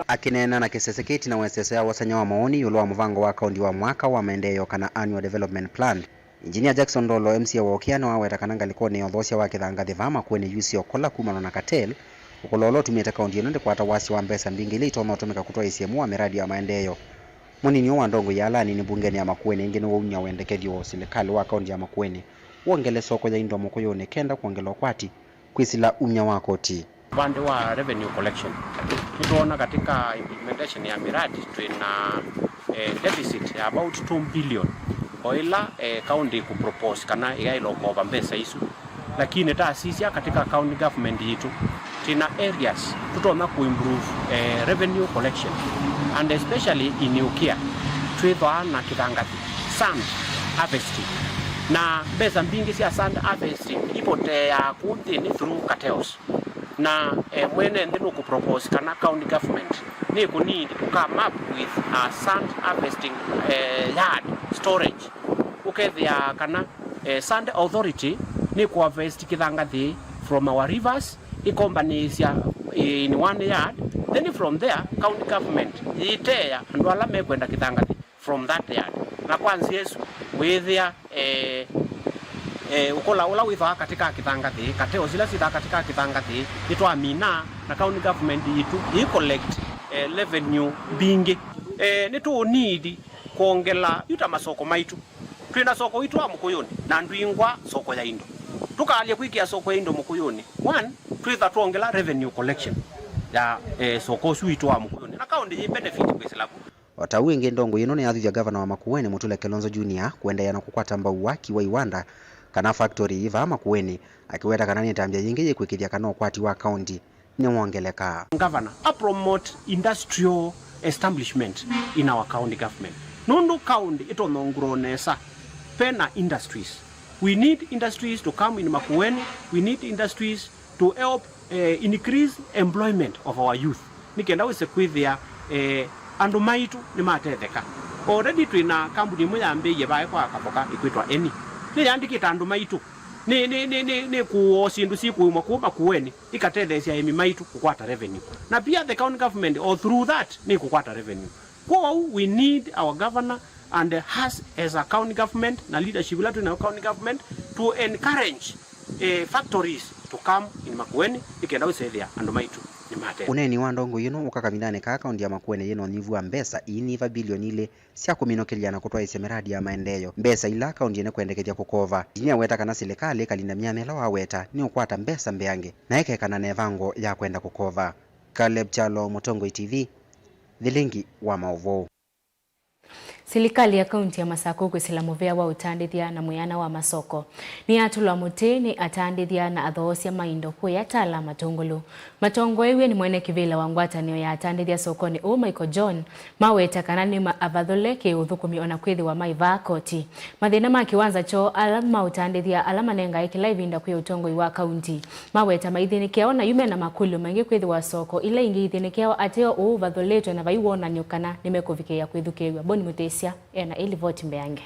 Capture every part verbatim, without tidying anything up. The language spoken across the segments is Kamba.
Akĩneena na kĩsese kĩĩ ĩtina wa ĩseso ya wosany'a wa mawoni ĩũlũ wa mũvango wa kaũndi wa mwaka wa maendeeo kana Annual Development Plan, Engineer Jackson Ndolo, M C A wa Ũkĩa, nĩwaweta kana ngalĩkonĩ ya ũthoosya wa kĩthangathĩ vaa Makueni yu syokola kumana na cartel, ũkũlwa ũla ũtumĩte kaũndi ĩno ndĩkwata wasya wa mbesa mbingĩ ila itonya ũtũmĩka kũtwaĩĩsya ĩmwe wa mĩradi ya maendeeo. Mũnini ũũ wa ndongoi ya ala anini mbungenĩ ya Makueni ĩngĩ nĩwaumya wendekethyo wa ũsilikalĩ wa kaũndi ya Makueni wongele soko ya indo Mũkũyũnĩ kenda kwongela ũkwati kwĩsĩla umya wa koti. Upande wa revenue collection, nĩtwoona katika implementation ya miradi twĩna, eh, deficit ya about two billion, o ĩla, eh, county ĩkũpropose kana ĩyaĩla ũkova mbesa isu, lakini tasisya katika county government yitũ twĩna areas tũtonya kũimprove, eh, revenue collection, and especially in Ũkĩa twĩthwaa na kĩthangathĩ, sand harvesting, na mbesa mbingĩ sya sand harvesting ipoteaa kũu nthĩnĩ through cartels. Na, eh, mwene nthĩ nũkũpropose kana county government nĩkũnini to come up with a sand harvesting, eh, yard storage. Ũkethĩa kana, eh, sand authority nĩkũharvest kĩthangathĩ from our rivers, ĩkombanĩĩsya, eh, in one yard, then from there county government yĩteea andũ ala mekwenda kĩthangathĩ from that yard. Na kwa nzĩa ĩsu, wĩĩthĩa, eh, eh, ũkũla ũla wĩthwaa katika kĩthangathĩ, cartels ila syĩthaa katika kĩthangathĩ, nĩtwamina, na county government yitũ ĩ collect, eh, revenue mbingĩ. Eh, nĩtũũnidi kwongela yu ta masoko maitũ. Twĩ na soko witũ wa Mũkũyũnĩ, na ndwingwa soko ya indo. Tũkaalya kwĩkĩa soko ya indo Mũkũyũnĩ, one, twĩtha twongela revenue collection ya, eh, soko ũsu witũ wa Mũkũyũnĩ, na kaũndĩ yĩ benefit kwĩsĩla ku. O ta ũu ĩngĩ, ndongoi ĩno nĩyathũthya ngavana wa Makueni Mutula Kilonzo Junior kũendeea na kũkwata mbau waki wa iwanda kana factory yĩ vaa Makueni, akĩweta kana nĩ ĩtambya yĩngĩ yĩkwĩkĩthya kana ũkwati wa kaũnti nĩwongeleka. Ngavana a promote industrial establishment in our county government, nũndũ county ĩtonya ũngurũ nesa pena industries. We need industries to come in Makueni, we need industries to help, eh, increase employment of our youth, nĩ kenda wĩse kwĩthĩa, eh, andũ maitũ nĩmatetheka. Already twĩ na kambuni ĩmwe yambĩĩie vaĩ kwa Kathoka ĩkwĩtwa Eni. Nĩyandĩkĩte andũ maitũ. Nĩ, nĩ, nĩ, nĩ, nĩ kũũo syĩndũ syĩkũĩmwa kũu Makueni ikatetheesya aĩmi maitũ kũkwata revenue. Na pia the county government or through that nĩkũkwata revenue. Kwoou we need our governor and us as a county government na leadership ila twĩ nayo county government to encourage, eh, factories to come in Makueni nĩ kenda wĩsethĩa andũ maitũ nĩmatetheka. Ũneeni wa ndongoi ĩno ũka kavindanĩ kaa kaũnti ya Makueni yĩna ũnyivu wa mbesa iinyiva bilioni ilĩ sya kũminũkĩlya na kũtwaĩĩsya mĩradi ya maendeeo, mbesa ila kaũnti ĩnekwendekethya kũkova. Engineer aweta kana silikalĩ ĩkalinda myanya ĩla waweta nĩũkwata mbesa mbeange na ĩkekana na ĩvango ya kwenda kũkova. Caleb Kyalo, Mũtongoi T V, Thilingi wa Maũvoo. Silikalĩ ya kaunti ya Masakũ kwĩsĩla mũvea wa ũtandĩthya na mwĩana wa masoko nĩyatũlwa mũtĩ nĩ atandĩthya na athoosya ma indo kũya Tala Matũngũlũ. Matongoew'e nĩ mwene kĩvĩla wa ngwatanĩo ya atandĩthya sokonĩ ũũ, Michael John, maweta kana nĩma avathũle kĩ-ũthũkũmi ona kwĩthĩwa maĩ vaa koti. Mathĩna ma kĩwanza kyoo ala ma ũtandĩthya ala manengae kĩla ĩvinda kwĩ ũtongoi wa kaunti. Maweta maithĩnĩkĩawa na yu mena makũlyo maingĩ kwĩthĩwa soko ila ingĩ ithĩnĩkĩawa ateo ũũ ũvathũlĩtwe na vai wonany'o kana nĩmekũvikĩĩa kwĩthukĩĩw'a. Boni Mũtĩsya ena ĩlivoti mbeange.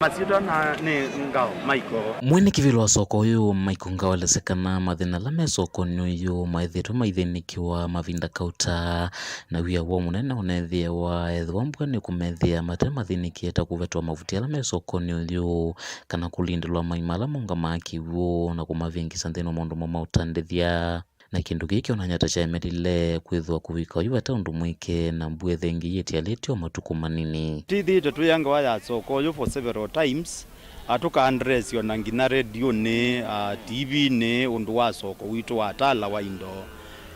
Masyĩtwa na nĩ Ngao Michael. Mwene kĩvĩla wa soko ũyũ, Michael Ngao, alesya kana mathĩna ala me sokonĩ ũyũ maĩthĩtwe maithĩnĩkĩwa mavinda kauta, na wia woo mũnene ũneethĩawa ethĩwa mbua nĩkũmethĩa mate mathĩnĩkĩe ta kũvetwa mavuti ala me sokonĩ ũyũ, kana kũlindĩlwa maima ala maũngamaa kĩw'ũ na kũmavĩngĩsa nthĩnĩ wa maũndũ moo ma ũtandĩthya. Na kĩndũ kĩĩ kĩonany'a ta kyaemelile kwĩthĩwa kũvika oyu vate ũndũ mwĩke, na mbua ĩthengeie ĩtialĩtye o matukũ manini. Twĩthĩĩtwe twĩ ngewa ya soko ũyũ for several times, a, tũkaandresi ona nginya redionĩ, a, T V-nĩ, ũndũ wa soko witũ wa Tala wa indo.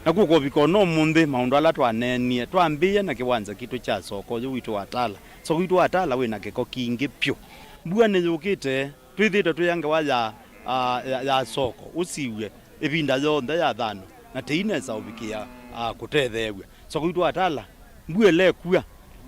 Na kũkũvika ona ũmũnthĩ, maũndũ ala twaneenie, twambĩĩe na kĩwanza kitũ kya soko ũyũ witũ wa Tala. Soko witũ wa Tala wĩna kĩko kingĩ pyũ. Mbua nĩyũkĩte, twĩthĩĩtwe twĩ ngewa ya, a, ya, ya soko ũsiw'e ĩvinda yonthe ya thano, na tĩinesa ũvikĩa, a, kũtetheew'a. Soko witũ wa Tala, mbua ĩlekw'a,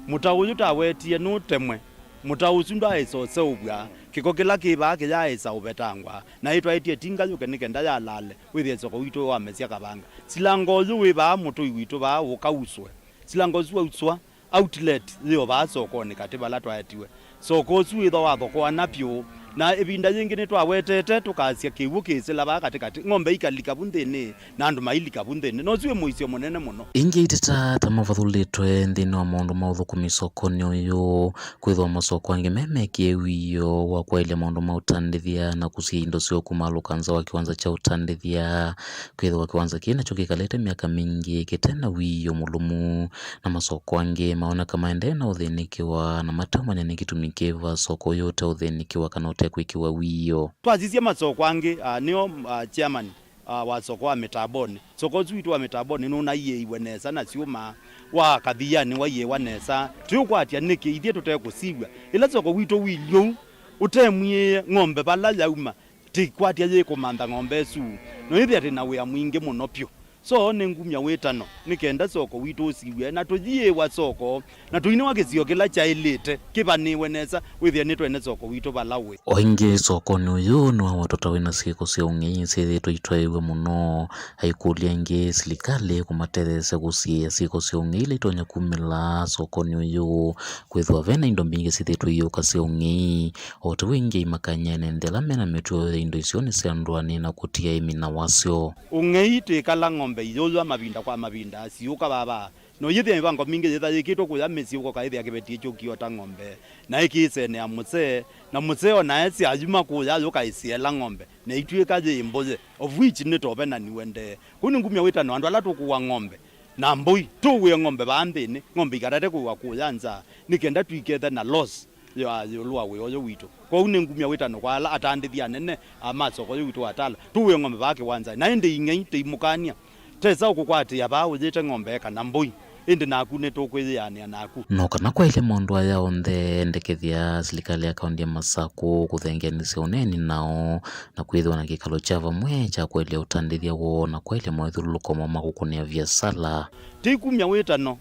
mũtao ũyũ tawetie nũtemwe, mũtao ũsu ndwaaĩsa ũseũvw'a, kĩko kĩla kĩ vaa kĩyaaĩsa ũvetangwa, na ĩtwaĩtie tinga yũke nĩ kenda yalale, wĩthĩe soko witũ wamesya kavanga. Silango ũyũ wĩ vaa mũtũi witũ vaa ũkauswe. Silango ũsu wauswa, outlet yĩ o vaa sokonĩ katĩ vala twaetiwe. Soko ũsu wĩthwa wathokoana vyũ, Na ĩvinda yĩngĩ nĩtwawetete tũkasya kĩw'ũ kĩsĩla vaa katĩkatĩ, ng'ombe ikalika vu nthĩnĩ, na andũ mailika vu nthĩnĩ. Na ũsu wĩ mũisyo mũnene mũno. Ĩngĩ iteta ta mavathũlĩtwe nthĩnĩ wa maũndũ ma ũthũkũmi sokonĩ ũyũ, kwĩthĩwa masoko angĩ me mekĩe wĩoo wa kwaĩlya maũndũ ma ũtandĩthya na kũsiĩĩa indo syoo kumaalũka nza wa kĩwanza kya ũtandĩthya, kwĩthĩwa kĩwanza kĩĩ nakyo kĩkalĩte myaka mingĩ kĩte na wĩoo mũlũmu, na masoko angĩ maoneka maendee na ũthĩnĩkĩwa na mateũmanya nĩ kĩtumi kĩva soko ũyũ ũteũthĩnĩkĩwa kana ũtekwĩkĩwa wĩoo. Twasisya masoko angĩ, ah, nĩo, ah, chairman, ah, wa soko wa Mĩtambonĩ. Soko ũsu witũ wa Mĩtambonĩ nũnaiĩiwe nesa na syũma, wa Kathianĩ waiĩwa nesa. Tũiũkwatya nĩkĩ ithyĩ tũtekũsiw'a? Ĩla soko witũ wilyũu ũtemwiĩe ng'ombe vala yauma, tĩkwatya yĩkũmantha ng'ombe ĩsu, no yĩthĩa tĩ na wĩa mwingĩ mũno pyũ. So nĩngumya wĩtano nĩ kenda soko witũ ũsiw'e na tũyiĩwa soko na tũinĩwa kĩsio kĩla kyaĩlĩte kĩvanĩwe nesa, wĩthĩa nĩtwene soko witũ vala ũĩ. O ĩngĩ sokonĩ ũyũ nĩwawetwa ta wĩna syĩko sya ũng'ei syĩthĩĩtwe itwaĩwe mũno. Aikũlya ĩngĩ silikalĩ kũmatetheesya kũsiĩĩa syĩko sya ũng'ei ila itonya kumĩla sokonĩ ũyũ, kwĩthĩwa vena indo mbingĩ syĩthĩĩtwe iyũka sya ũng'ei. O ta wĩngĩ imakany'a ene nthĩ ala mena mĩtuo ya indo isio nĩsyandũanĩe na kũtia aĩmi na wasyo. Ũng'ei twĩkala ng'ombe iyũywa mavinda kwa mavinda, siũka vava. No yĩthĩa mĩvango mingĩ yĩtha yĩkĩtwe kũya mĩsyĩ, ũkoka ĩthĩa kĩveti ĩkyũkie o ta ng'ombe, na ĩkĩĩsene ya mũsee, na mũsee o nae syayuma kũya yũka ĩsiela ng'ombe, na itw'ĩka yĩ mbũye, of which nĩtovenaniwe ndee. Kũu nĩngumya wĩtano andũ ala tũkũwa ng'ombe na mbũi, tũwĩe ng'ombe vaa nthĩnĩ, ng'ombe ikatate kũĩwa kũya nza, nĩ kenda tũikethe na loss ya ĩũlũ wa wĩa ũyũ witũ. Kwoou nĩngumya wĩtano kwa ala atandĩthi anene a masoko ũyũ witũ wa Tala, tũwĩe ng'ombe vaa kĩwanzanĩ. Na ĩndĩ ing'ei tĩimũkany'a, tesa ũkũkwatĩĩa vaa ũyĩte ng'ombe kana mbũi, ĩndĩ naku nĩtũkwĩyĩanĩa naku. No kana kwaĩle maũndũ aya onthe, ndekethya silikalĩ ya kaũntĩ ya Masakũ kũthengeanĩsya ũneeni nao na kwĩthĩwa na kĩkalo kya vamwe kya kwaĩlya ũtandĩthya woo na kwaĩlya mawĩthyũlũlũko moo ma kũkũnĩa viasala. Tĩikumya wĩtano,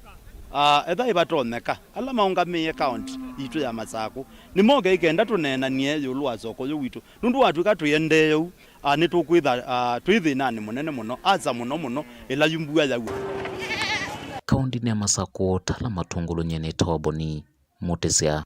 ah, ethĩwa vatonyeka, ala maũngamĩe kaũntĩ yitũ ya Masakũ nĩmoke ĩkenda tũneenanie ĩũlũ wa soko ũyũ witũ, nũndũ watw'ĩka tũiendee ũu, ah, nĩtũkwĩtha, ah, twĩ thĩnanĩ mũnene mũno, asa mũno mũno ĩla yu mbua yaua. Kaũntĩnĩ ya Masakũ, Tala Matũngũlũ, nyie nĩtawa Boni Mũtĩsya.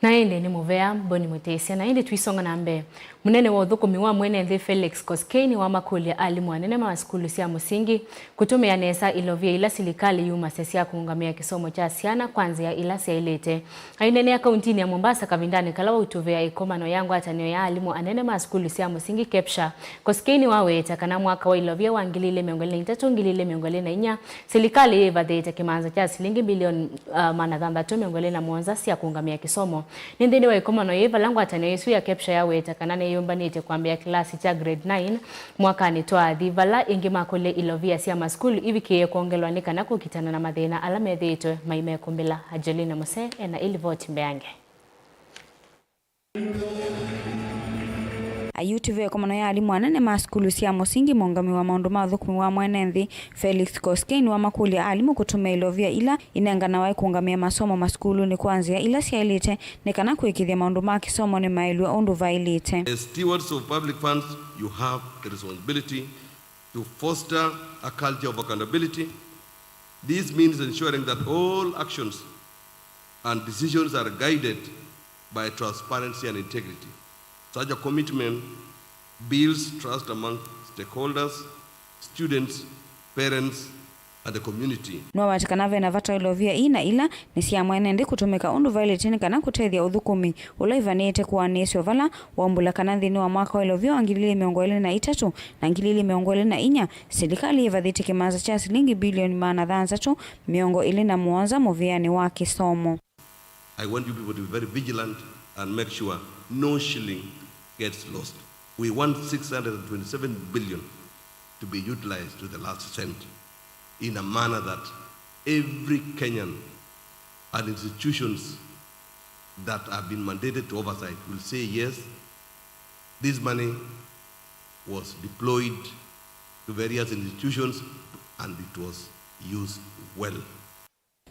Na ĩndĩ nĩ mũvea, Boni Mũtĩsya. Na ĩndĩ twisonga na mbee, mũnene wa ũthũkũmi wa mwene nthĩ Felix Koskei nĩwamakũlya alimũ anene ma sukulu sya mũsingi kũtũmĩa nesa ilovia ila silikalĩ yumasya sya kũũngamĩa kĩsomo kya syana kwa nzĩa ila syaĩlĩte. Aineenea kauntinĩ ya Mombasa kavindanĩ kala wautũvĩa ĩkomano ya ngwatanĩo ya alimũ anene ma sukulu sya mũsingi, KEPSHA, Koskei nĩwaweta kana mwaka wa ilovia wa ngili ilĩ mĩongo ĩlĩ na itatũ, ngili ilĩ mĩongo ĩlĩ na inya, silikalĩ yĩvathĩte kĩmanza kya silingi mbilioni, uh, maana thanthatũ mĩongo ĩlĩ na mũonza sya kũũngamĩa kĩsomo. Nĩ nthĩnĩ wa ĩkomano yĩĩ vala ngwatanĩo ĩsu ya KEPSHA yaweta kana nĩyũmbanĩtye kwambĩĩa kĩlasi kya grade nine mwakanĩ twaathi, vala ĩngĩ makũlya ilovia sya masukulu ivikĩĩe kwongelwa nĩ kana kũkitana na mathĩna ala methĩĩtwe maimekũmbĩla. Angelina Muse ena ĩlivoti mbeange. Ayutĩvĩa ĩkomano ya alimũ anene ma sukulu sya mũsingi, mũũngami wa maũndũ ma ũthũkũmi wa mwene nthĩ, Felix Koskei, nĩwamakũlya alimũ kũtũmĩa ilovia ila inenganawa ikũngamĩa masomo masukulunĩ kwa nzĩa ila syaĩlĩte nĩ kana kũĩkĩĩthya maũndũ ma kĩsomo nĩmaĩlw'a ũndũ vaĩlĩte. As stewards of public funds, you have the responsibility to foster a culture of accountability. This means ensuring that all actions and decisions are guided by transparency and integrity. Such a commitment builds trust among stakeholders, students, parents, and the community. Nĩwaweta kana ve na vata wa ilovia ii na ila nĩ sya mwene nthĩ kũtũmĩka ũndũ vaĩlĩte nĩ kana kũtethya ũthũkũmi ũla ivanĩte kũanĩsw'a vala waumbũla kana nthĩnĩ wa mwaka wa ilovia wa ngili ilĩ mĩongo ĩlĩ na itatũ na ngili ilĩ mĩongo ĩlĩ na inya, silikalĩ yĩvathĩtye kĩmanza kya silingi bilioni maana thanthatũ mĩongo ĩlĩ na mũonza mũvĩanĩ wa kĩsomo. I want you people to be very vigilant and make sure no shilling gets lost. We want six hundred and twenty-seven billion to be utilized to the last cent in a manner that every Kenyan and institutions that have been mandated to oversight will say, "Yes, this money was deployed to various institutions and it was used well."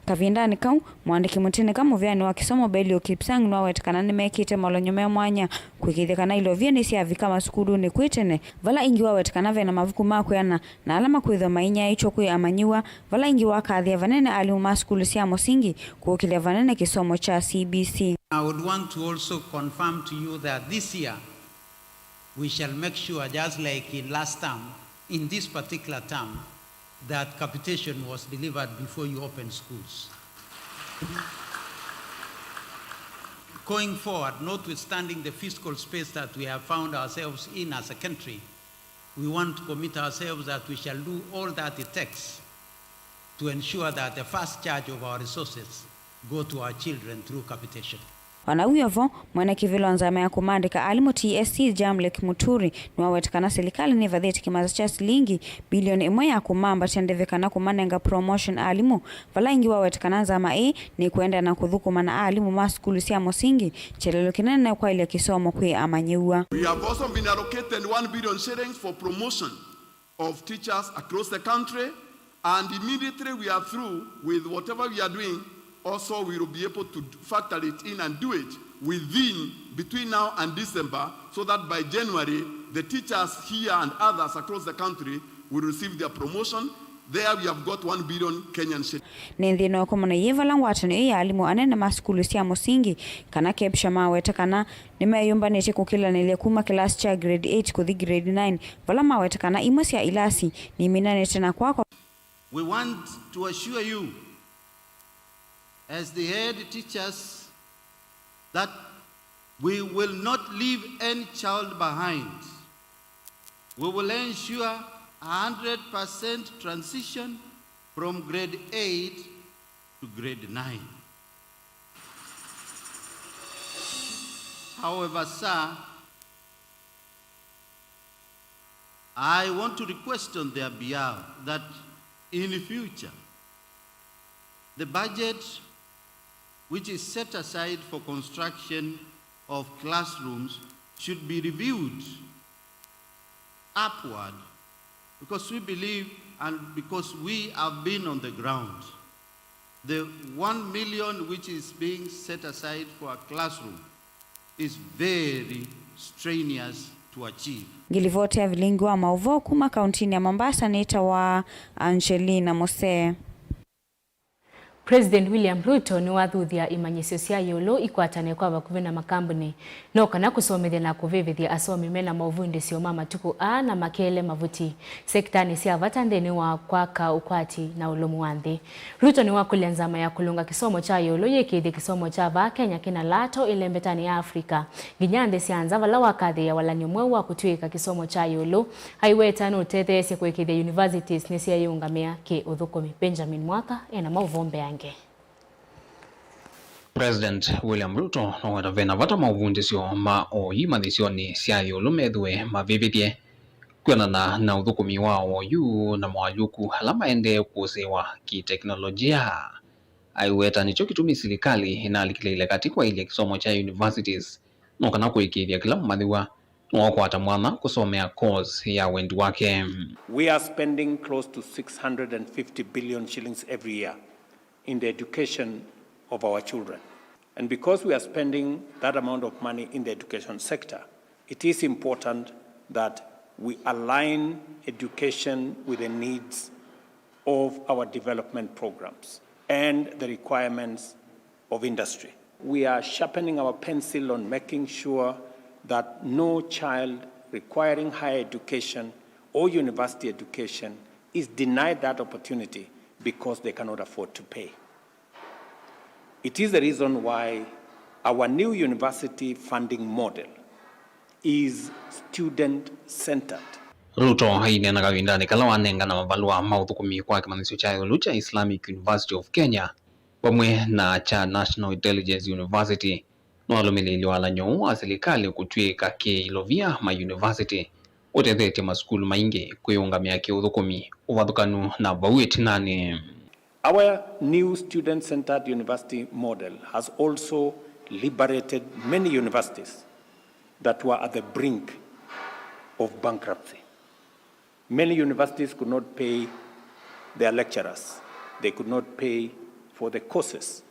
Kavindanĩ kau, mũandĩki mũtĩnĩka mũvĩanĩ wa kĩsomo Belio Kipsang nĩwaweta kana nĩmekĩte molony'o me mwanya kũĩkĩĩthya kana ilovia nĩsyavika masukulunĩ kwĩ tene, vala ĩngĩ waweta kana ve na mavuku ma kwĩana na ala makwĩthwa mainyaĩĩtw'e kwĩ amanyĩw'a, vala ĩngĩ wakathĩa vanene alimũ ma sukulu sya mũsingi kũũkĩlya vanene kĩsomo kya C B C. I would want to also confirm to you that this year we shall make sure, just like in last term, in this particular term, that capitation was delivered before you open schools. Going forward, notwithstanding the fiscal space that we have found ourselves in as a country, we want to commit ourselves that we shall do all that it takes to ensure that the first charge of our resources go to our children through capitation. O na wĩ o vo, mwene kĩvĩla wa nzama ya kũmandĩka alimũ T S C, Jamlek Muturi, nĩwaweta kana silikalĩ nĩvathĩte kĩmasa kya silingi bilioni ĩmwe ya kũmambatya ndĩvi kana kũmanenga promotion alimũ, vala ĩngĩ waweta kana nzama ĩĩ nĩkũendeea na kũthũkũma na alimũ ma sukulu sya mũsingi kyelelo kĩnene na kwaĩlya kĩsomo kwĩ amanyĩw'a. We have also been allocated one billion shillings for promotion of teachers across the country, and immediately we are through with whatever we are doing, also we will be able to factor it in and do it within, between now and December, so that by January, the teachers here and others across the country will receive their promotion. There we have got one billion Kenyan shillings. Nĩ nthĩnĩ wa ĩkomano yĩĩ vala ngwatanĩo ĩĩ ya alimũ anene ma sukulu sya mũsingi kana KEPSHA maweta kana nĩmeyũmbanĩtye kũkĩlanĩlya kuma kĩlasi kya grade eight kũthi grade nine, vala maweta kana imwe sya ilasi niminanĩte na kwakwa. We want to assure you, as the head teachers, that we will not leave any child behind. We will ensure a hundred percent transition from grade eight to grade nine. However, sir, I want to request on their behalf that in future, the budget which is set aside for construction of classrooms should be reviewed upward, because we believe and because we have been on the ground. The one million which is being set aside for a classroom is very strenuous to achieve. Ngilivoti ya vilingi wa maũvoo kuma kauntinĩ ya Mombasa nĩtawa Angelina Musee. President William Ruto nĩwathuthya imanyĩsyo sya ĩũlũ ikwatane kwa vakuvĩ na makambunĩ. No kana kũsomethya na kũvĩvĩthya asomi mena maũvundĩsyo ma matukũ aa na makeele mavuti sektanĩ sya vata nthĩnĩ wa kwaka ũkwati na ũlũmu wa nthĩ. Ruto nĩwakũlya nzama ya kũlũnga kĩsomo kya ĩũlũ yĩkĩĩthye kĩsomo kya vaa Kenya kĩna lato ĩlembetanĩ ya Africa nginya nthĩ sya nza, vala wakathĩĩa walany'o mweũ wa kũtw'ĩĩka kĩsomo kya ĩũlũ aiweta nũtetheesye kũĩkĩĩthya universities nĩsyeeyĩũngamĩa kĩ-ũthũkũmi. Benjamin Mwaka ena maũvoo mbeange. President William Ruto nũweta vena vata maũvundĩsyo ma oyu imanyĩsyonĩ sya ĩũlũ methĩwe mavĩvĩthye kwĩanana na ũthũkũmi wa oyu na moalyũku ala maendee kũsĩĩwa kĩ-teknolojia. Aiweta nĩkyo kĩtumi silikalĩ ĩnalikĩlĩĩle katĩ kwaĩlya kĩsomo kya universities no kana kũĩkĩĩthya kĩla mũmanyĩw'a nĩwakwata mwanya kũsomea course ya wendi wake. We are spending close to six hundred and fifty billion shillings every year in the education of our children. And because we are spending that amount of money in the education sector, it is important that we align education with the needs of our development programs and the requirements of industry. We are sharpening our pencil on making sure that no child requiring higher education or university education is denied that opportunity because they cannot afford to pay. It is the reason why our new university funding model is student-centered. Ruto aineena kavindanĩ kala wanengana mavalũa ma ũthũkũmi kwa kĩmanyĩsyo kya ĩũlũ kya Islamic University of Kenya vamwe na kya National Intelligence University, nĩwalũmĩlĩilye walany'o ũũ wa silikalĩ kũtw'ĩĩka kĩ-ilovia ma university ũtethetye masukulu maingĩ kwĩũngamĩa kĩ-ũthũkũmi ũvathũkanu na vau ĩtinanĩ. Our new student-centered university model has also liberated many universities that were at the brink of bankruptcy. Many universities could not pay their lecturers. They could not pay for the courses,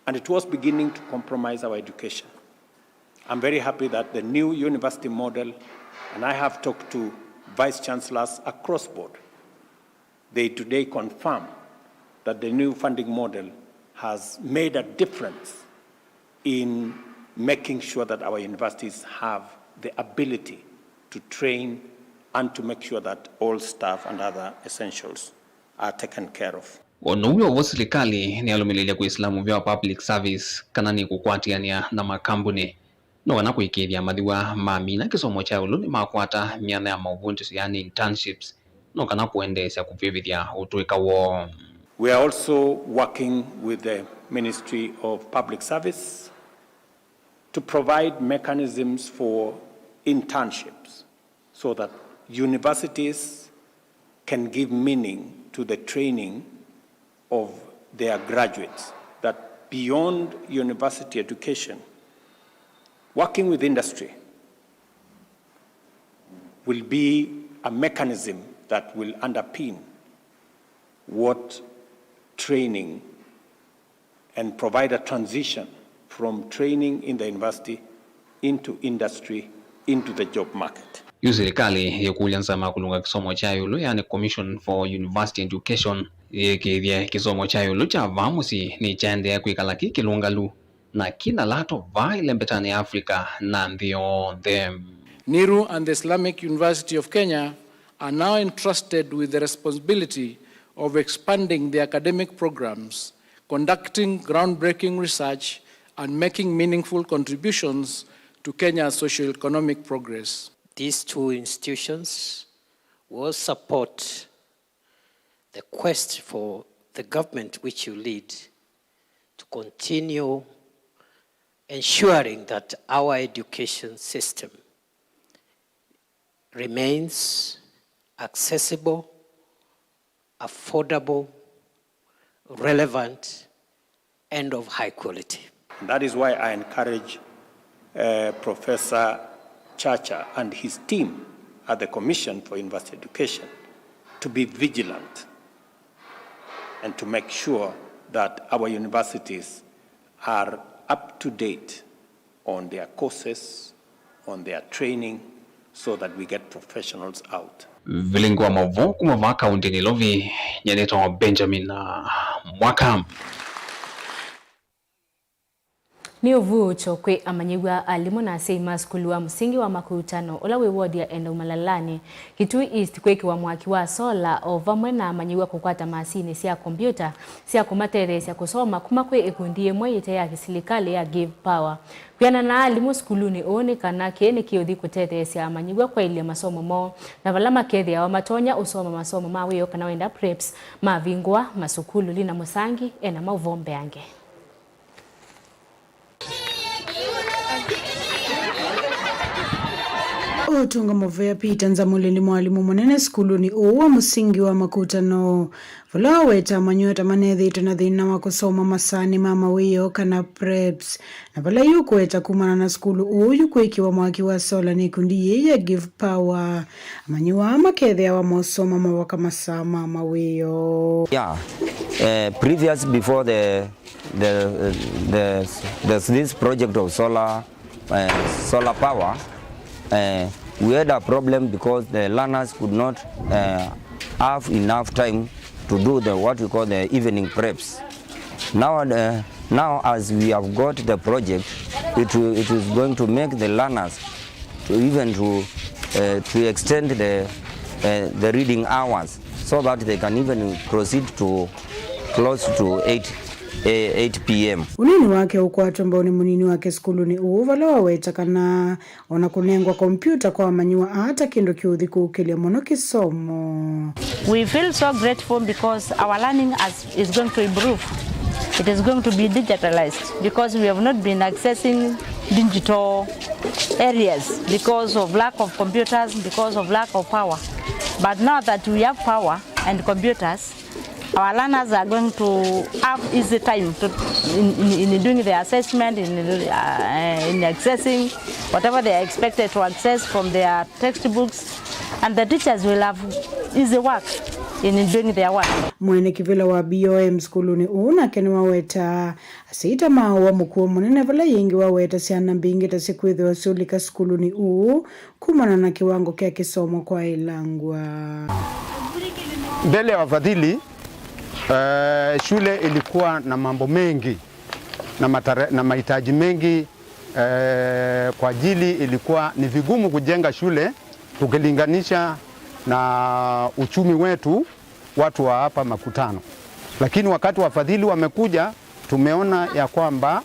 and it was beginning to compromise our education. I'm very happy that the new university model, and I have talked to vice chancellors across board, they today confirm that the new funding model has made a difference in making sure that our universities have the ability to train and to make sure that all staff and other essentials are taken care of. O na ũu wĩ o vo, silikalĩ nĩyalũmĩlĩlye kwĩsĩla mũvĩa wa public service kana nĩkũkwatĩanĩa na makambunĩ nĩ kana kũĩkĩĩthya amanyiw'a mamina kĩsomo kya ĩũlũ nĩmakwata myanya ya maũvundi, yaani internships, nĩ kana kũendeesya kũvĩvĩthya ũtũĩka woo. We are also working with the Ministry of Public Service to provide mechanisms for internships so that universities can give meaning to the training of their graduates, that beyond university education, working with industry will be a mechanism that will underpin what training and provide a transition from training in the university into industry, into the job market. Yu silikalĩ yĩkũlya nzama ya kũlũnga kĩsomo kya ĩũlũ, yani Commission for University Education, yĩĩkĩĩthye kĩsomo kya ĩũlũ kya vaa mũsyĩ nĩkyaendeea kwĩkala kĩ kĩlũngalu na kĩna lato vaa ĩlembetanĩ ya Africa na nthĩ yonthe. NEHRU and the Islamic University of Kenya are now entrusted with the responsibility of expanding the academic programs, conducting groundbreaking research, and making meaningful contributions to Kenya's socio-economic progress. These two institutions will support the quest for the government which you lead to continue ensuring that our education system remains accessible, affordable, relevant, and of high quality. And that is why I encourage, uh, Professor Chacha and his team at the Commission for University Education to be vigilant and to make sure that our universities are up to date on their courses, on their training, so that we get professionals out. Vilingi wa maũvoo kuma vaa kaũntĩ Nairobi, nyie nĩtawa Benjamin, uh, Mwaka. Nĩ ũvuũkyo kwĩ amanyĩw'a, alimũ na asyai ma sukulu wa mũsingi wa Makutano ũla wĩ wodi ya Endau Malalanĩ, Kitui East, kwĩkĩwa mwaki wa sola, o vamwe na amanyĩw'a kũkwata masinĩ sya kombyũta sya kũmatetheesya kũsoma kuma kwĩ ĩkundi yĩmwe yĩte ya kĩsilikalĩ ya Give Power. Kwĩanana na alimũ sukulunĩ ũũ, nĩ kana kĩĩ nĩkĩũthi kũtetheesya amanyĩw'a kwaĩlya masomo moo, na vala makethĩawa matonya ũsoma masomo ma wĩoo kana wenda preps mavingũa, masukulu. Lina Mũsangi ena maũvoo mbeange. Ũtũnga mũvea Peter Nzamulili, mwalimũ mũnene sukulunĩ ũũ wa mũsingi wa Makutano, vala waweta amanyĩw'a ta manethĩĩtwe na thĩna wa kũsoma masaanĩ ma mawĩoo kana preps, na vala yu kũweta kumana na sukulu ũũ yu kwĩkĩwa mwaki wa sola nĩ ikundi yĩĩ ya Give Power, amanyĩw'a aa makethĩawa mosoma mavaka masaa ma mawĩoo. Yeah, uh, previous before the the, the, the, this project of solar, uh, solar power, uh, we had a problem because the learners could not, uh, have enough time to do the, what we call the evening preps. Now, uh, now as we have got the project, it, will- it is going to make the learners to even to, uh, to extend the, uh, the reading hours so that they can even proceed to close to eight, eh, eight p m. Ũnini wake ũkwatwa mbau nĩ mũnini wake sukulunĩ ũũ, vala waweta kana ona kũnengwa kombyũta kwa amanyĩw'a aa ta kĩndũ kĩũthi kũũkĩlya mũno kĩsomo. We feel so grateful because our learning as is going to improve. It is going to be digitalized because we have not been accessing digital areas because of lack of computers, because of lack of power. But now that we have power and computers, our learners are going to have easy time to, in, in, in doing the assessment, in, uh, in accessing whatever they are expected to access from their textbooks, And the teachers will have easy work in doing their work. Mwene kĩvĩla wa B O M sukulunĩ ũũ nake nĩwaweta asyai ta maũa mũkuo mũnene, vala yĩngĩ waweta syana mbingĩ ta syĩkwĩthĩwa syũlika sukulunĩ ũũ kumana na kĩwango kya kĩsomo kwaĩlangw'a. Mbele ya wafadhili, eh, shule ilikuwa na mambo mengi na matare-, na mahitaji mengi, eh, kwa ajili ilikuwa ni vigumu kujenga shule tukilinganisha na uchumi wetu, watu wa hapa Makutano. Lakini wakati wafadhili wamekuja, tumeona ya kwamba,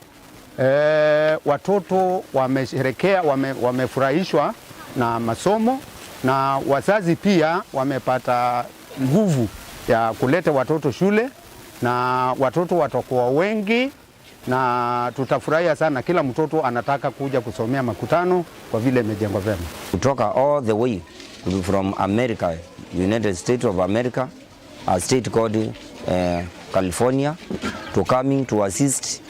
eh, watoto wamesherekea, wame-, wamefurahishwa na masomo, na wazazi pia wamepata nguvu ya kuleta watoto shule, na watoto watakuwa wengi, na tutafurahia sana. Kila mtoto anataka kuja kusomea Makutano kwa vile imejengwa vema. Kutoka all the way from America, United States of America, a state called, eh, California, to coming to assist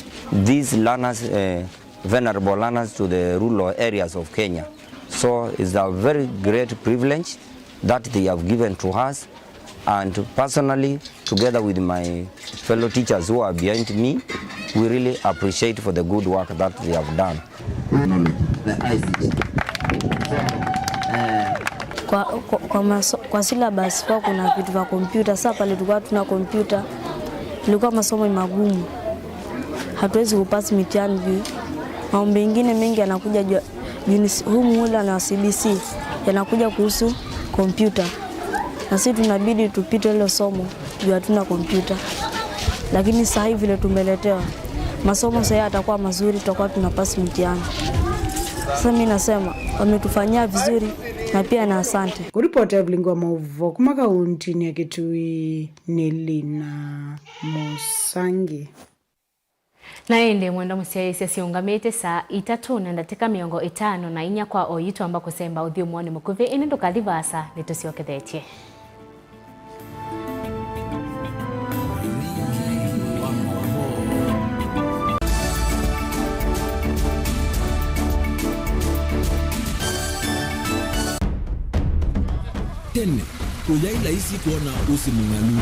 these learners, eh, vulnerable learners to the rural areas of Kenya. So it's a very great privilege that they have given to us, and personally, together with my fellow teachers who are behind me, we really appreciate for the good work that they have done. Technology, the I C T. Kwa, kwa, kwa, maso, kwa syllabus kwa kuna vitu vya kompyuta. Sasa pale tulikuwa tuna kompyuta, ilikuwa masomo ni magumu, hatuwezi kupasi mitihani juu mambo mengine mengi yanakuja juu, juu ni s-, huu muhula na C B C yanakuja kuhusu kompyuta, na sisi tunabidi tupite hilo somo juu hatuna kompyuta. Lakini saa hii vile tumeletewa, masomo saa hii yatakuwa mazuri, tutakuwa tunapasi mtihani. Sasa mimi nasema wametufanyia vizuri na pia na asante. Kũripota Evelyn wa Maũvoo kuma kauntinĩ ya Kitui nĩ Lina Mũsangi. Na ĩndĩ mwenda mũsyaĩĩsya siũngamĩte saa itatũ na ndatĩka mĩongo ĩtano na inya kwa oyu twamba kũsemba ũthyũmũonĩ mũkuvĩ, ĩndĩ ndũkathi vaasa, nĩtũsyokethetye. Tene, kũyaĩ laisi kwona ũsĩ mũng'alu.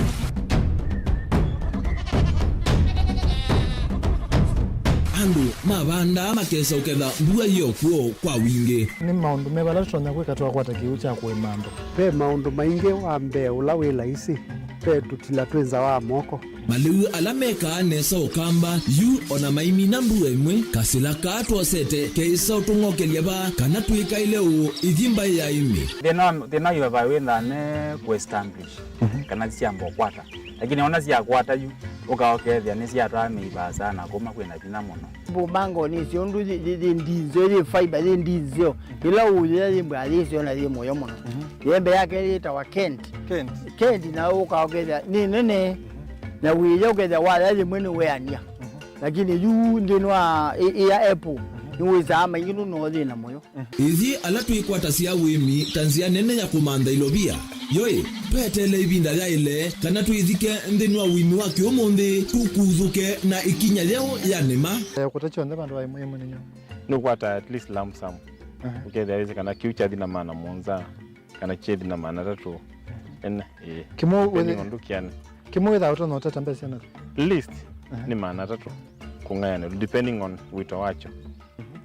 Andũ mavandaa makesa ũketha mbua yĩ o kw'o kwa wingĩ. Nĩ maũndũ meva ala tũtonya kwĩka twakwata kĩw'ũ kya kũĩma andũ? Ve maũndũ maingĩ. Wa mbee ũla wĩ laisi, ve tũtila twĩ nza wa moko. Malĩu ala mekaa nesa Ũkamba, yu o na maimina mbua ĩmwe, kasĩla kaa twosete keĩsa ũtũng'okelya vaa kana twĩkaĩle ũũ ithi mbaĩ ya ĩmĩ. Thĩna, thĩna wĩ vaa wĩthaa me kũ establish, mhm, kana syamba ũkwata. Lakini ona syakwata yu, ũka ũkethĩa nĩsyatwaa mĩi vaasa na kũma kwĩna vinya mũno. Mbũmbangonĩ ĩsu ũndũ yĩ, yĩ, yĩ ndinzeo, yĩ fiber, yĩ ndinzeo. Ĩla ũũyĩa yĩ mbaa yĩseo na yĩ mũyo mũno. Mhm. Yembe yake yĩtawa Kent. Kent. Kent na ũka ũkethĩa nĩ nene, na wĩya ũkethĩa waya yĩmwe nĩweanĩa. Mhm. Lakini yu nthĩnĩ wa ĩ-, ĩya apple, mhm, nĩwĩsaa maingĩ nũno yĩ na mũyo. Ithyĩ ala twĩkwatasya ũĩmi ta nzĩa nene ya kũmantha ilovia, yoĩ, tweteele ĩvinda yaĩle kana twĩthike nthĩnĩ wa ũĩmi wa kĩũmũnthĩ, tũkuthũke na ĩkinya yeũ ya nĩma. Eh, kũta kyonthe vandũ va ĩmwe ĩmwe nĩnyo. Nũkwata at least lump sum. Aha. Ũkethĩa wĩsĩ kana kĩu kyathi na maana mũonza, kana kyethi na maana atatũ. Ene, ĩĩ. Kĩmwe depending wĩthĩ-, on ndũkĩanĩ. Kĩmwe wĩthaa ũtonya ũtata mbesa na least, aha, nĩ maana atatũ kũng'ayanĩlwa, depending on wĩto wakyo.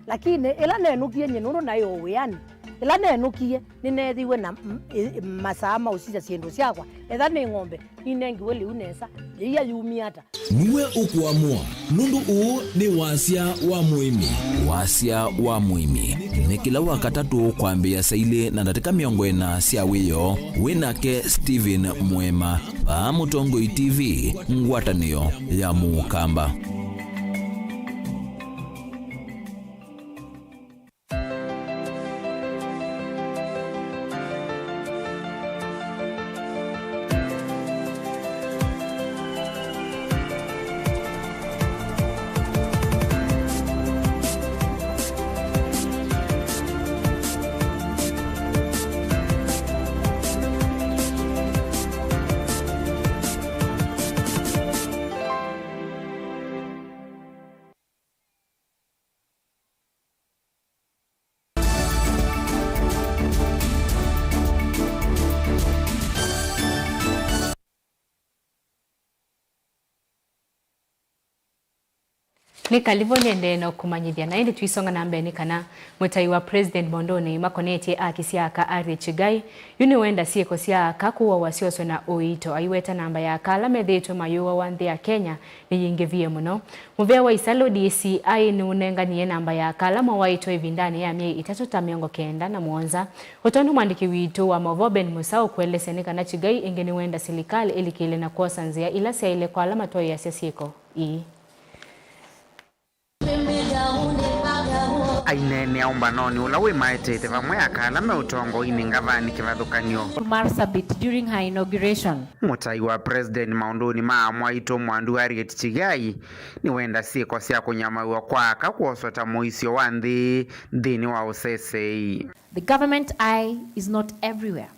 Lakini ĩla nenũkie nyie, nũndũ naĩ o wĩanĩ, ĩla nenũkie, nĩneethĩiwe na m-, ĩ-, masaa ma ũsisya syĩndũ syakwa. Etha nĩ ng'ombe, ninengiwe lĩu nesa, yĩia yumie ata? Nĩwe ũkũamũa, nũndũ ũũ nĩ wasya wa mũĩmi. Wasya wa mũĩmi nĩ kĩla Wakatatũ kwambĩĩa saa ilĩ na ndatĩka mĩongo ĩna sya wĩoo. Wĩ nake Stephen Mwema, vaa Mũtongoi T V, ngwatanĩo ya Mũkamba. Nĩ kalĩvo nĩendee na ũkũmanyĩthya, na ĩndĩ tũisonga na mbee nĩ kana mũtai wa President maũndũnĩ makonetye aki sya aka Harriet Chigai yu nĩwenda syĩko sya aka kũawa syoswe na ũito, aiweta namba ya aka ala methĩĩtwe mayũawa nthĩ ya Kenya nĩyingĩvie mũno. Mũvea wa Isalu D C I nĩũnenganie namba ya aka ala mawaĩtwe ĩvindanĩ ya myei ĩtatũ ta mĩongo kenda na mũonza. O tondũ mwandĩki witũ wa maũvoo Ben Musau ũkũelesya nĩ kana Chigai ĩngĩ nĩwenda silikalĩ ĩlikĩle na kwosa nzĩa ila syaĩle kwa ala matwaĩasya syĩko ii. Aineenea ũmbanonĩ ũla wĩmaetete vamwe aka ala me ũtongoinĩ ngavani kĩvathũkany'o. To Marsabit during her inauguration. Mũtai wa President maũndũnĩ ma amwaitũ Mwandu Harriet Chigai nĩwenda syĩko sya kũnyamaw'a kwa aka kwoswa ta mũisyo wa nthĩ nthĩnĩ wa ũsesei. The government eye is not everywhere.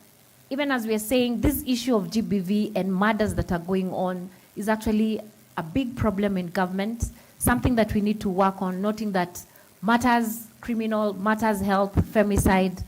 Even as we are saying, this issue of G B V and murders that are going on is actually a big problem in government, something that we need to work on, noting that matters, criminal matters, health, femicide,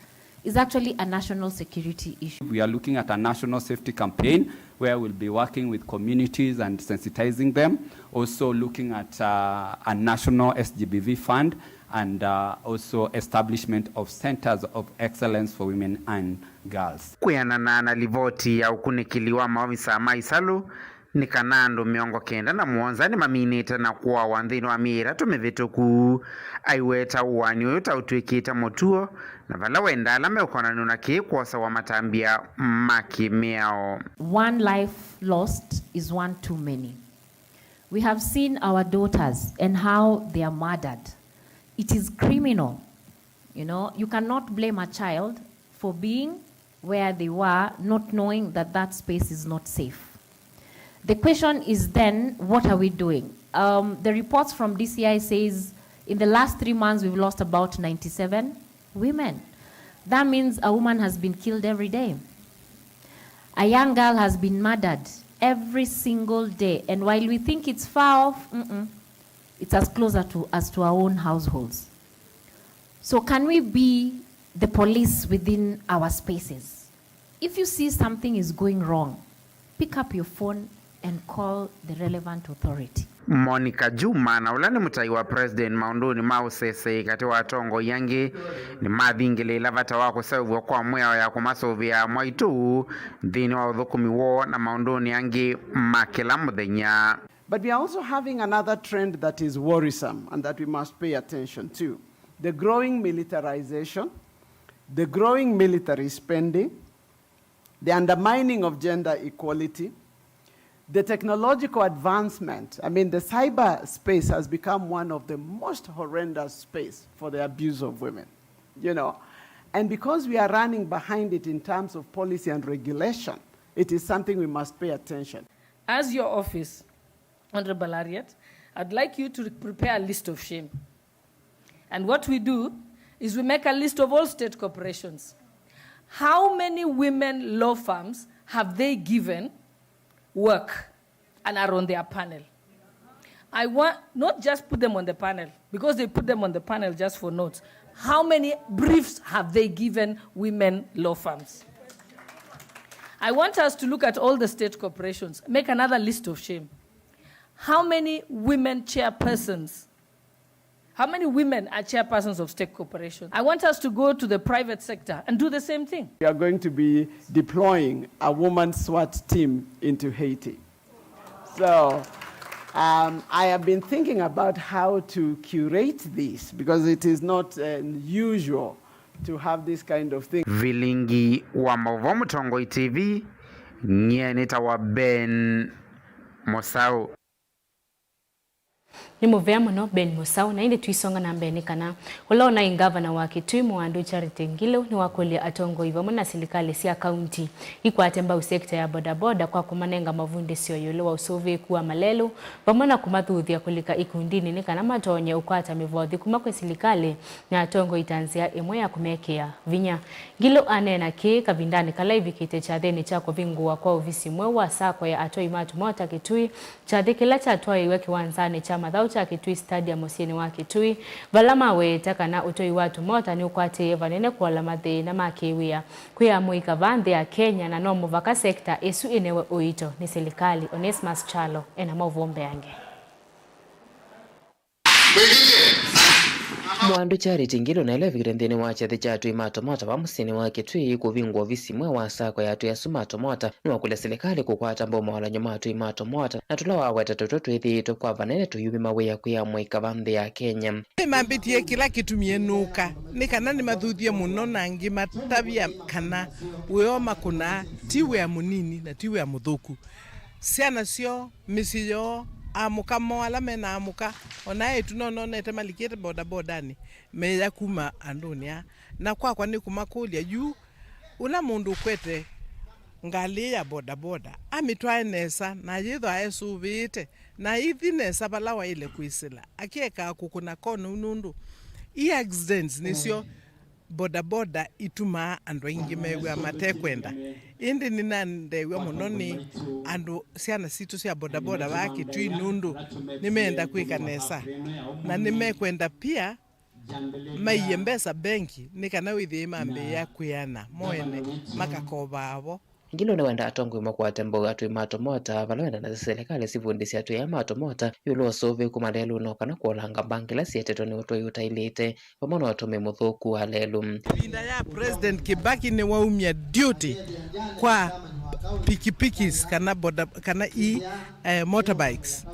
is actually a national security issue. We are looking at a national safety campaign where we'll be working with communities and sensitizing them, also looking at uh, a national S G B V fund and uh, also establishment of centers of excellence for women and girls. Kwĩanana na livoti ya ũkunĩkĩli wa maovisa ma Isalu, nĩ kana andũ mĩongo kenda na mũonza nĩmaminĩte na kũawa nthĩnĩ wa myei ĩtatũ mĩvĩtũku. Aiweta ũaani ũyũ ta ũtw'ĩkĩte mũtuo, na vala wenda ala meũkonanw'a na kĩĩ kwosawa matambya ma kĩmĩao. One life lost is one too many. We have seen our daughters and how they are murdered. It is criminal. You know, you cannot blame a child for being where they were, not knowing that that space is not safe. The question is then, what are we doing? Um, the reports from D C I says in the last three months we've lost about ninety-seven women. That means a woman has been killed every day. A young girl has been murdered every single day. And while we think it's far off, mm-mm, it's as closer to as to our own households. So can we be the police within our spaces? If you see something is going wrong, pick up your phone and call the relevant authority. Monica Juma, na ũla nĩ mũtai wa President maũndũnĩ ma ũsesei katĩ wa atongoi angĩ, nĩmathingĩlĩĩla vata wa kũseũvw'a kwa mĩao ya kũmasũvĩa amwaitũ nthĩnĩ wa ũthũkũmi woo na maũndũnĩ angĩ ma kĩla mũthenya. But we are also having another trend that is worrisome and that we must pay attention to. The growing militarization, the growing military spending, the undermining of gender equality, the technological advancement. I mean, the cyberspace has become one of the most horrendous space for the abuse of women, you know. And because we are running behind it in terms of policy and regulation, it is something we must pay attention. As your office, Honorable Harriet, I'd like you to prepare a list of shame. And what we do is we make a list of all state corporations. How many women law firms have they given work and are on their panel? I want, not just put them on the panel, because they put them on the panel just for notes. How many briefs have they given women law firms? I want us to look at all the state corporations, make another list of shame. How many women chairpersons? How many women are chairpersons of state corporations? I want us to go to the private sector and do the same thing. We are going to be deploying a woman SWAT team into Haiti. So, um, I have been thinking about how to curate this because it is not uh, usual to have this kind of thing. Vilingi wa maũvoo Mũtongoi T V, nyie nĩtawa Ben Mũsaũ. Nĩ mũvea mũno Ben Mũsaũ, na ĩndĩ tũisonga na mbee nĩ kana ũla ũnaĩ ngavana wa Kitui Mũandu Charity Ngilu nĩwakũlya atongoi vamwe na silikalĩ sya kaunti ikwate mbau sekta ya bodaboda kwa kũmanenga mavundĩsyo ĩũlũ wa ũsũvĩĩku wa malelũ vamwe na kũmathuthya kũlika ikundinĩ nĩ kana matonye ũkwata mĩvothi kuma kwĩ silikalĩ na atongoi ta nzĩa ĩmwe ya kũmekĩa vinya. Ngilu aneena kĩĩ kavindanĩ kala ĩvikĩte kyathĩnĩ kya kũvingũwa kwa ovisi mweũ wa sacco ya atwai ma tũmota Kitui, kyathĩ kĩla kyatwaĩiwe kĩwanzanĩ kya mathaũ kya Kitui Stadium mũsyĩnĩ wa Kitui, vala maweete kana ũtwai wa tũmota nĩũkwatĩĩe vanene kũola mathĩna ma kĩwĩa kwĩ amũika vaa nthĩ ya Kenya, na no mũvaka sekta ĩsu ĩnewe ũito nĩ silikalĩ. Onesmus Kyalo ena maũvoo mbeange. Mwandu Charity Ngilu na ĩla ĩvikĩte nthĩnĩ wa kyathĩ kya atũi ma Tomota va mũsyĩnĩ wa Kitui kũvingũa ovisi ĩmwe wa sacco ya atũi asu ma Tomota, nĩwakũlya silikalĩ kũkwata mbau mawalany'o ma atũi ma Tomota, na tũla waweta tũtũ twĩthĩĩtwe kwa vanene tũyumĩ mawĩa kwĩ amũika va nthĩ ya Kenya. Nĩmambĩtie kĩla kĩtumie nũka, nĩ kana nĩmathuthye mũno na ngĩmatavya kana wĩa ũmakũnaa ti wĩa mũnini na ti wĩa mũthũku. Syana syoo, mĩsyĩ yoo, amũka moo ala mena amũka, o na eĩtu no nonete malikĩte bodabodanĩ, meya kuma andũnĩ aa. Na kwakwa nĩ kũmakũlya yu, ũla mũndũ ũkwete ngalĩ ya bodaboda amĩtwae nesa na yĩthwa esũvĩĩte na aithi nesa vala waĩle kwĩsĩla, akekaa kũkũna kona ũu, nũndũ i accidents nĩsyo bodaboda itumaa andũ aingĩ mew'a matekwenda. Ĩndĩ nĩnandeew'a mũno nĩ andũ, syana sitũ sya bodaboda vaa Kitui, nũndũ nĩmeenda kwĩka nesa na nĩmekwenda pia maiye mbesa bengi nĩ kana wĩthĩe mambĩĩa kwĩana mo ene makakovaa vo. Ngilu nĩwendaa atongoi makwate mbau atũi ma Tomota vala wenda nasyo silikalĩ sivundĩsye atũi aa ma Tomota ĩũlũ wa ũsũvĩĩku malelũnĩ o kana kũolanga mbanga ila syetetwe nĩ ũtũi ũtaĩlĩte vamwe na ũtũmĩi mũthũku wa lelũ. Ĩvinda ya President Kibaki nĩwaumya duty kwa pikipikis kana boda, kana i, eh, motorbikes.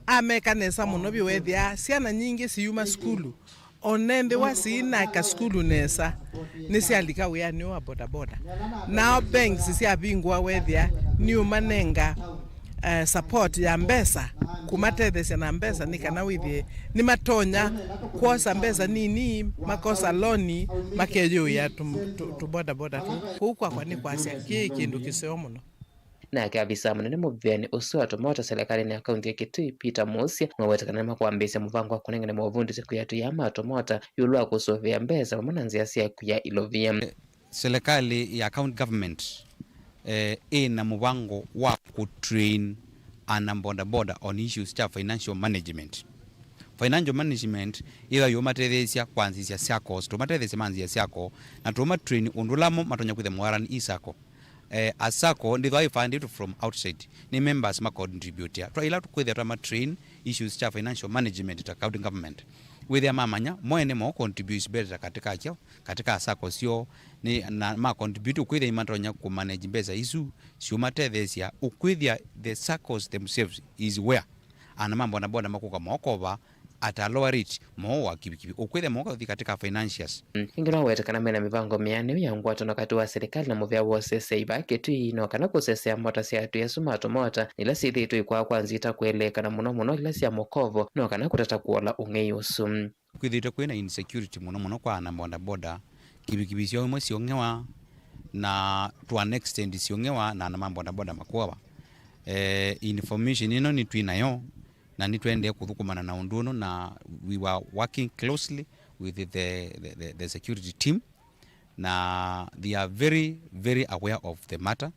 Ameka nesa mũno vyũ, weethĩa syana nyingĩ siyuma sukulu. O na ethĩwa siinaka sukulu nesa, nĩsyalika wĩanĩ wa bodaboda. Nao banks syavingũa, weethĩa nĩũmanenga, eh, support ya mbesa, kũmatetheesya na mbesa nĩ kana wĩthĩe nĩmatonya kwosa mbesa nini, makosa loan, makeyũĩa tũ, tũ, tũbodaboda tũu. Kũu kwakwa nĩ kwasya kĩĩ kĩndũ kĩseo mũno. Nake avisa mũnene mũvĩanĩ ũsu wa Tomota silikalĩnĩ ya kaunti ya Kitui, Peter Muusya, nĩwaweta kana nĩmakwambĩĩsya mũvango wa kũnengane mavundĩsyo kwĩ atũi aa ma Tomota ĩũlũ wa kũsũvĩa mbesa vamwe na nzĩa sya kwia ilovia. Serikali ya county government, eh, ĩna mũvango wa kũtrain ana bodaboda on issues sya financial management. Financial management ĩyo yũmatetheesya kwanzĩsya saccos, tũmatetheesya manzĩe sacco, na tũmatrain ũndũ ũla mo matonya kwĩthĩa mawaran i sacco. Eh, a sacco ndĩthwa ĩfundĩtwe from outside, nĩ members macontributia. Twa ila tũkwĩthĩa twamatrain issues sya financial management ta county government, wĩthĩa mamanya mo ene mo contribute better katika kyo, katika sacco syoo, nĩ, na macontribute ũkwĩthĩa imatonya kũmanage mbesa isu, siũmatetheesya ũkwĩthĩa the saccos themselves is where ana ma bodaboda makũka mokova at a lower rate, moo wa kivikivi. Ũkwĩthĩa moko thi katika financials. Mm, ĩngĩ no wete kana mena mĩvango mĩanĩu ya ngwatano katĩ wa silikalĩ na mũvĩa wa ũseseĩ vaa Kitui, no kana kũsesea mota sya atũi asu ma Tomota, ila syĩthĩĩtwe ikwaa kwa nzita kũeleeka, na mũno mũno ila sya mũkovo, no kana kũtata kũola ũng'ei ũsu. Kwĩthĩĩtwe kwĩna insecurity mũno mũno kwa ana bodaboda, kivikivi syoo imwe siũng'ewa, na to an extent siũng'ewa na ana ma bodaboda makuawa. Eh, information ĩno nĩtwĩ nayo, na nĩtũendee kũthũkũmana na ũndũ ũno, na we were working closely with the, the, the, the security team, na they are very, very aware of the matter,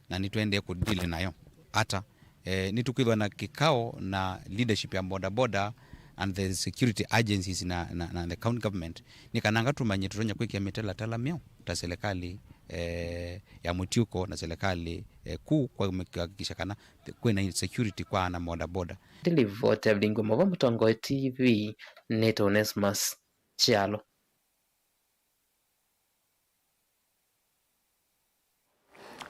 na nĩtũendee kũdeal nayo. Ata, eh, nĩtũkwĩthwa na kĩkao na leadership ya bodaboda and the security agencies na, na, na the county government, nĩ kananga tũmanye tũtonya kwĩkĩa mĩtalatala myeũ ta serikali, eh, ya mũtiũko na serikali, eh, kuu kwa kuhakikisha kana kwĩna security kwa ana bodaboda. Ndilivoti ya Vilingi wa Maũvoo Mũtongoi T V, nĩtwa Onesmus Kyalo.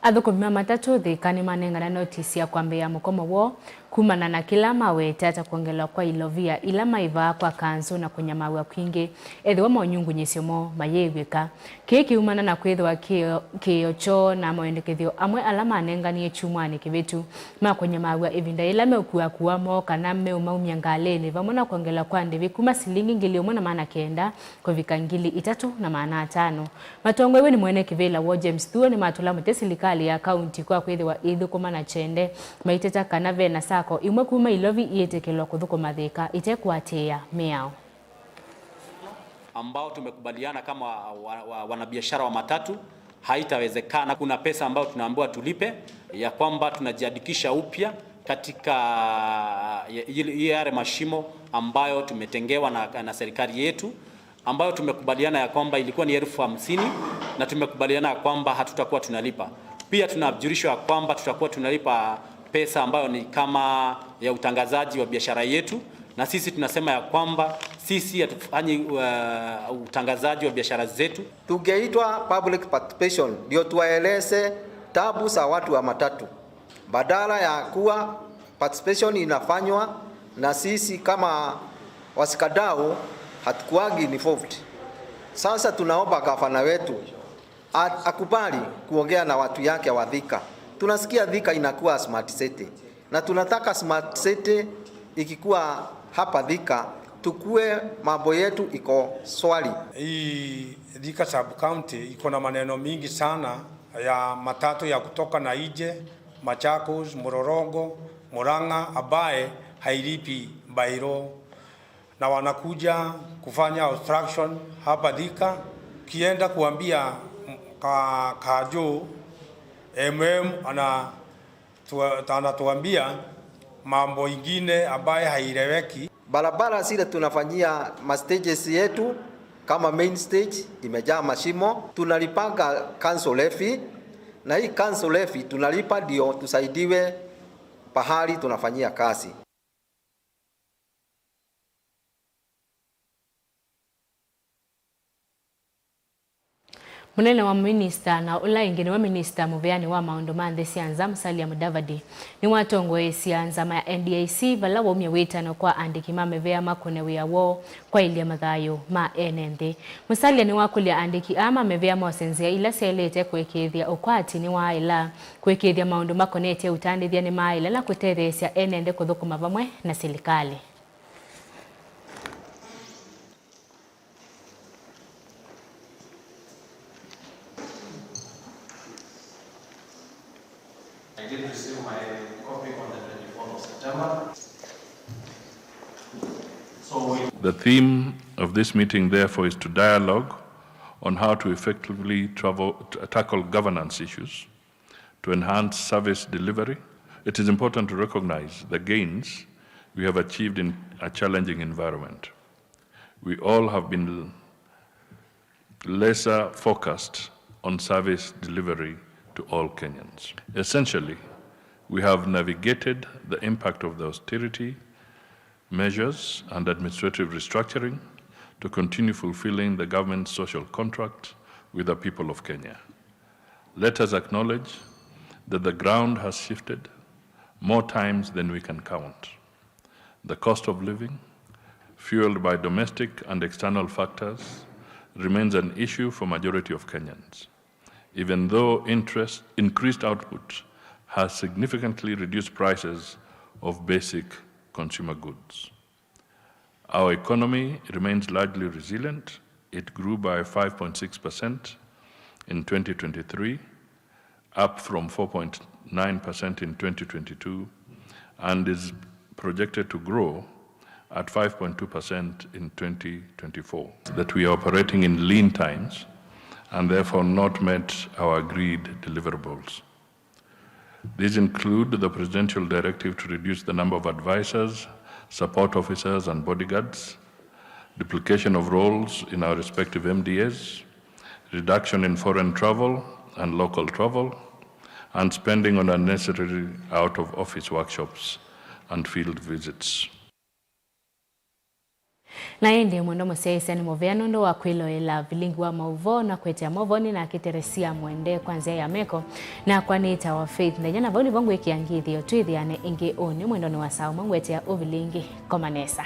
Athũkũmi ma matatũ Thika nĩmanengana notisi ya kwambĩĩa mũkomo woo kumana na kĩla maweta ta kwongelwa kwa ilovia ila maĩvaa kwa kanzũ na kũnyamaw'a kwingĩ ethĩwa monyungunyĩsyo moo mayĩĩw'ĩka. Kĩĩ kĩumana na kwĩthĩwa kĩĩo, kĩĩo kyoo na mawendekethyo amwe ala manenganie kyumwanĩ kĩvĩtu ma kũnyamaw'a ĩvinda yĩla meũkua akua moo kana meũmaumya ngalĩnĩ, vamwe na kwongelwa kwa ndĩvi kuma silingi ngili ĩmwe na maana kenda kũvika ngili itatũ na maana atano. Matongoew'e nĩ mwene kĩvĩla woo James Thuo nĩmatũla mũtĩ silikalĩ ya kaunti kwa kwĩthĩwa ĩithũkũma na kyende, maiteta kana ve na sacco imwe kuma Ilovi iĩtĩkĩlwa kũthũkũma Thika ite kũatĩĩa mĩao. Ambao tumekubaliana kama wa, wa, wanabiashara wa matatu, haitawezekana. Kuna pesa ambayo tunaambiwa tulipe, ya kwamba tunajiandikisha upya katika, ya, ile, ile yale mashimo ambayo tumetengewa na, na serikali yetu, ambayo tumekubaliana ya kwamba ilikuwa ni elfu hamsini, na tumekubaliana ya kwamba hatutakuwa tunalipa. Pia tunajulishwa ya kwamba tutakuwa tunalipa pesa ambayo ni kama ya utangazaji wa biashara yetu, na sisi tunasema ya kwamba Sisi hatufanyi, uh, utangazaji wa biashara zetu. Tungeitwa public participation ndio tuwaeleze tabu za watu wa matatu, badala ya kuwa participation inafanywa na sisi kama wasikadau hatukuwagi involved. Sasa tunaomba gavana wetu a- akubali kuongea na watu yake wa Thika. Tunasikia Thika inakuwa smart city, na tunataka smart city ikikuwa hapa Thika, tukue mambo yetu iko swali. Hii Thika sub county iko na maneno mingi sana ya matatu ya kutoka Naije, Machakos, Mlolongo, Murang'a ambaye hailipi bairo, na wanakuja kufanya obstruction hapa Thika. Ukienda kuambia ka, Kajũ, M M ana tua- anatuambia mambo ingine ambaye haieleweki. Barabara zile tunafanyia ma stages yetu kama main stage imejaa mashimo, tunalipanga council levy, na hii council levy tunalipa ndio tusaidiwe pahali tunafanyia kazi. Mũnene wa minista na ũla ĩngĩ nĩwe minista mũveanĩ wa maũndũ ma nthĩ sya nza, Musalia Mudavadi, nĩwatongoesya nzama ya N D I C vala waumya wĩtano kwa andĩki ma mĩvea makũne wĩa woo kwaĩlya mathayũ ma ene nthĩ. Musalia nĩwakũlya andĩki aa ma mĩvea mose nzĩa ila syaĩlĩte kũĩkĩĩthya ũkwati nĩwaaĩla, kũĩkĩĩthya maũndũ makonetye ũtandĩthya nĩmaaĩla, na kũtetheesya ene nthĩ kũthũkũma vamwe na silikalĩ. I did receive my copy on the twenty-fourth of September. So we The theme of this meeting, therefore, is to dialogue on how to effectively travel, t- tackle governance issues, to enhance service delivery. It is important to recognize the gains we have achieved in a challenging environment. We all have been laser focused on service delivery to all Kenyans. Essentially, we have navigated the impact of the austerity measures and administrative restructuring to continue fulfilling the government's social contract with the people of Kenya. Let us acknowledge that the ground has shifted more times than we can count. The cost of living, fueled by domestic and external factors, remains an issue for majority of Kenyans, even though interest, increased output has significantly reduced prices of basic consumer goods. Our economy remains largely resilient. It grew by five point six percent in twenty twenty-three, up from four point nine percent in twenty twenty-two, and is projected to grow at five point two percent in twenty twenty-four. That we are operating in lean times and therefore not met our agreed deliverables. These include the presidential directive to reduce the number of advisors, support officers, and bodyguards, duplication of roles in our respective M D As, reduction in foreign travel and local travel, and spending on unnecessary out-of-office workshops and field visits. Na ĩndĩ mwendwa mũsyaĩĩsya nĩ mũvea nũndũ wa kwĩloela vilingi wa maũvoo na kũetea maũvoo nĩ nake Teresia Mwende kwa nzĩa ya meko, nakwa nĩtawa Faith Ndenya, na vau nĩvo ngwĩkĩa ngĩthĩo twĩthĩane ĩngĩ ũnĩ mwendonĩ wa saa ũmwe ngwetea ũvilingi. Koma nesa.